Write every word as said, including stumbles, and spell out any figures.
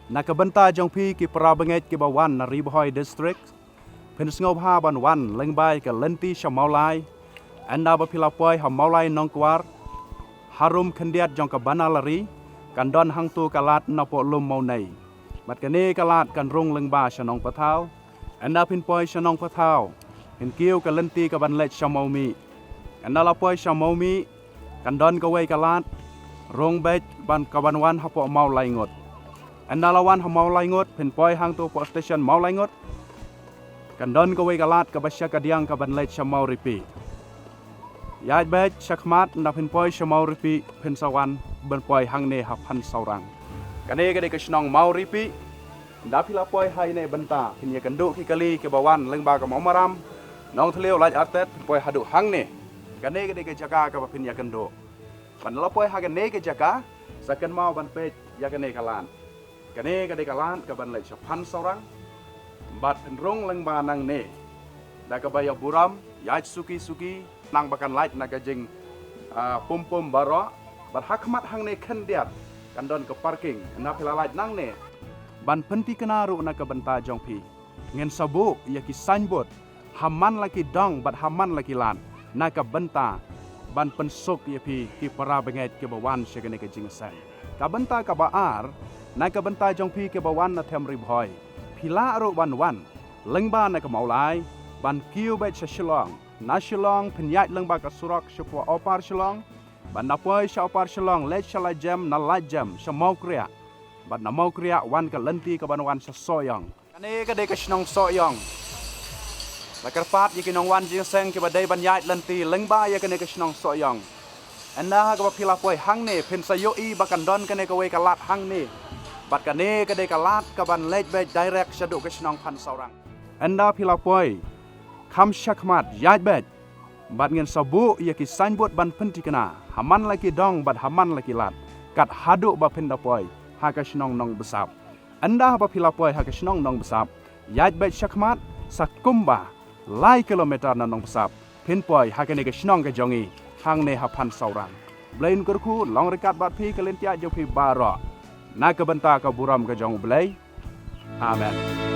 Na ka bynta jong phi ki para bangeit kiba wan na Ri Bhoi District, phin sngewbha ban wan lyngba ïa ka lynti sha Mawlai. Ynda ba phi la poi ha Mawlai Nongkwar, harum khyndiat jong ka Banalari, kan don hangto ka lad napoh Lum Mawnei. Bad kane ka lad kan rung lyngba sha Nongpathaw. Ynda phin poi sha Nongpathaw, phin kiew ka lynti kaban leit sha Mawmih. Ynda la poi sha Mawmih, kan don kawei ka lad rung beit ban, kaban wan hapoh Mawlaingut. Ynda la wan ha Mawlaingut, phin poi hangto poh station Mawlaingut, kan don kawei ka lad kaba shakadiang kaban leit sha Mawripi. Ïaid beit shakhmat, ynda phin poi sha Mawripi, phin sa wan ban poi hangne ha Phansaurang. Kane ka dei ka shnong Mawripi. Ynda phi la poi ha ine i bynta, phin ïakynduh ki kali kiba wan lyngba ka Mawmaram, Nongthliew, Laitartet, phin poi haduh hangne. Kane ka dei ka jaka kaba phin ïakynduh. Ban la poi ha kane ka jaka, sa kynmaw ban peit ïa kane ka lad. Kane ka dei ka lad kaban leit sha Phansaurang. Bad phin rung lyngba nangne. Da kaba ïaburom, ïaid suki suki, nang ba kan lait na ka jing, ah, pum pum baroh. Bad hakhmat hangne khyndiat, kan don ka parking. Ynda phi la lait nangne, ban pynthikna ruh na ka bynta jong phi, ngin sa buh ïa ki signboard ha man la ki dong bad ha man la ki lad, na ka bynta ban pynsuk ïa phi ki para bangeit kiba wan sha kane ka jingïaseng. Ka bynta kaba ar, na ka bynta jong phi kiba wan na them Ri Bhoi, phi lah ruh ban wan lyngba na ka Mawlai, ban kiew beit sha Shillong. Na Shillong phin ïaid lyngba ka surok shapoh Upper Shillong. Bad na poi sha Upper Shillong, leit sha Laitjem, na Laitjem sha Mawkriah. Bad na Mawkriah wan ka lynti kaban wan sha Sohiong. Kane ka dei ka shnong Sohiong. La kyrpad ïa ki nongwan jingïaseng kiba dei ban ïaid lynti lyngba ïa kane ka shnong Sohiong. Ynda ha kaba phi la poi hangne, phin sa ïohi ba kan don kane kawei ka lad hangne. Bad kane ka dei ka lad kaban leit beit direct shaduh ka shnong Phansaurang. Ynda phi la poi, kham shakhmat, ïaid beit. Bad ngin sa buh ïa ki signboard ban pynthikna ha man la ki dong bad ha man la ki lad, kat haduh ba phin da poi ha ka shnong Nongbsap. Ynda haba phi la poi ha ka shnong Nongbsap, ïaid beit shakhmat, sa kumba lai kilometer na Nongbsap, phin poi ha kane ka shnong ka jong ngi, hangne ha Phansaurang. Blei un kyrkhu, long ryngkat bad phi, ka lynti jong phi baroh, na ka bynta ka burom ka jong U Blei. Amen.